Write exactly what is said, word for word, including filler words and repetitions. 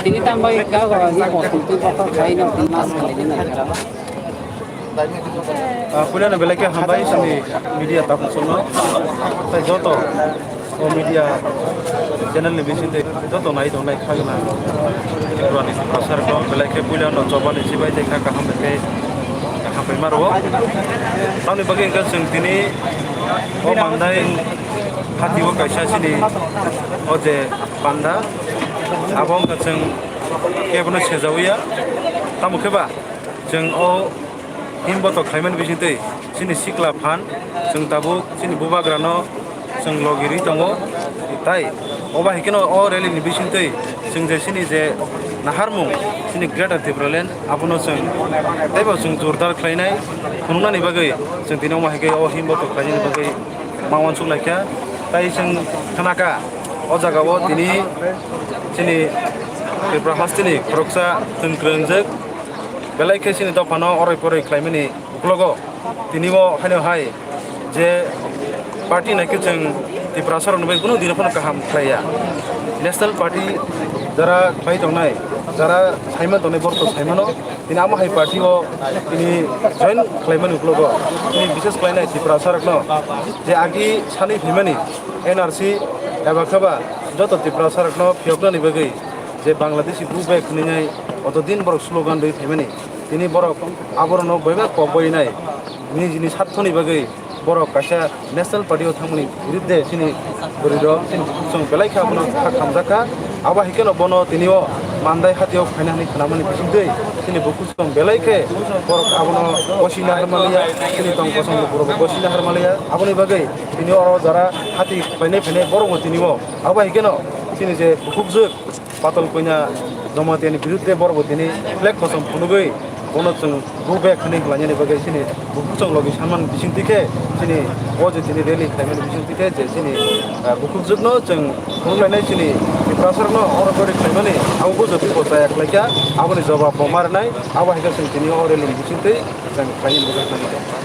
Tini tambai ka ni bosong twi bokol khai no tini mas khalai ni nai kara. Ah, puila no belai khe hambai sini media tabuk songno. Tai joto o media channel ni bising tei joto nai tongnai khagna Tripura ni Tiprasa rok no belai khe puila no choba ni chibai tei kha kaham bai khe kaham bai maro. Tamni bagwi wngkha chwng tini o mandai hati o kaisa sini o je panda abo wngkha chwng kebono sejawi ya. Tamo khe ba chwng o himbotok khlaimani bisingtwi chini sikla phan chwng tabuk chini bubagrano chwng logirwi tongo. Tai obo hai kheno o rally ni bisingtwi chwng je chini je naharmung chini Greater Tipraland abono chwng teibo chwng jordar khlainai phunuknani bagwi chwng tini omo hai khe o himbotok khlainani bagwi ma uansuk lai kha. Tai chwng khna kha o jaga o tini chini Tripura hasteni khoroksa chwng kwrwngjak belai khe chini dophano oroi poroi khlaimani uklogo tini o haino hai je party nai khe chwng Tiprasa rokno bai kunu dino phano kaham khlai ya. National Party jara khlai tongnai, jara saiman tongnai borok to saimano. Tini amo hai party o tini join khlaimani uklogo tini bises khlainai Tiprasa rokno je agi sanwi phaimani N R C eba kheba joto Tiprasa rokno phiyoknani bagwi je Bangladeshi go back hwnwi nai oto din borok slogan rwi phaimani tini borok aborokno boiba kok boinai nini jini sarthoni bagwi borok kaisa National Party o thangmani biruddhe chini bwrwi rok chini bukhuk song belai khe abono kha khamjak kha. Abo hai kheno bono tini o mandai hati o phaina hwnwi khnamani bisingtwi chini bukhuk song belai khe borok abono gosina harmaliya, chini tong kosong borok gosina harmaliya. Aboni bagwi tini oro jara hati phainai phainai borok bo tini o abo hai kheno chini je bukhukjwk Patal Koina Jamatia ni biruddhe borok bo tini flag kosom phunugwi bono chwng go back hwnwi khlainani bagwi chini bukhuk chwng logi sanmani bisingtwi khe chini o je tini rally khlaimani bisingtwi khe je chini, ah, bukhukjwkno chwng phunuk lainai chini Tiprasarokno oro gori khlaimani abo bo joto bo chaya khlaikha aboni jobab bo ma rwnai abo hai khe chwng tini o rally ni bisingtwi chwng khlainani bagwi khlaikha.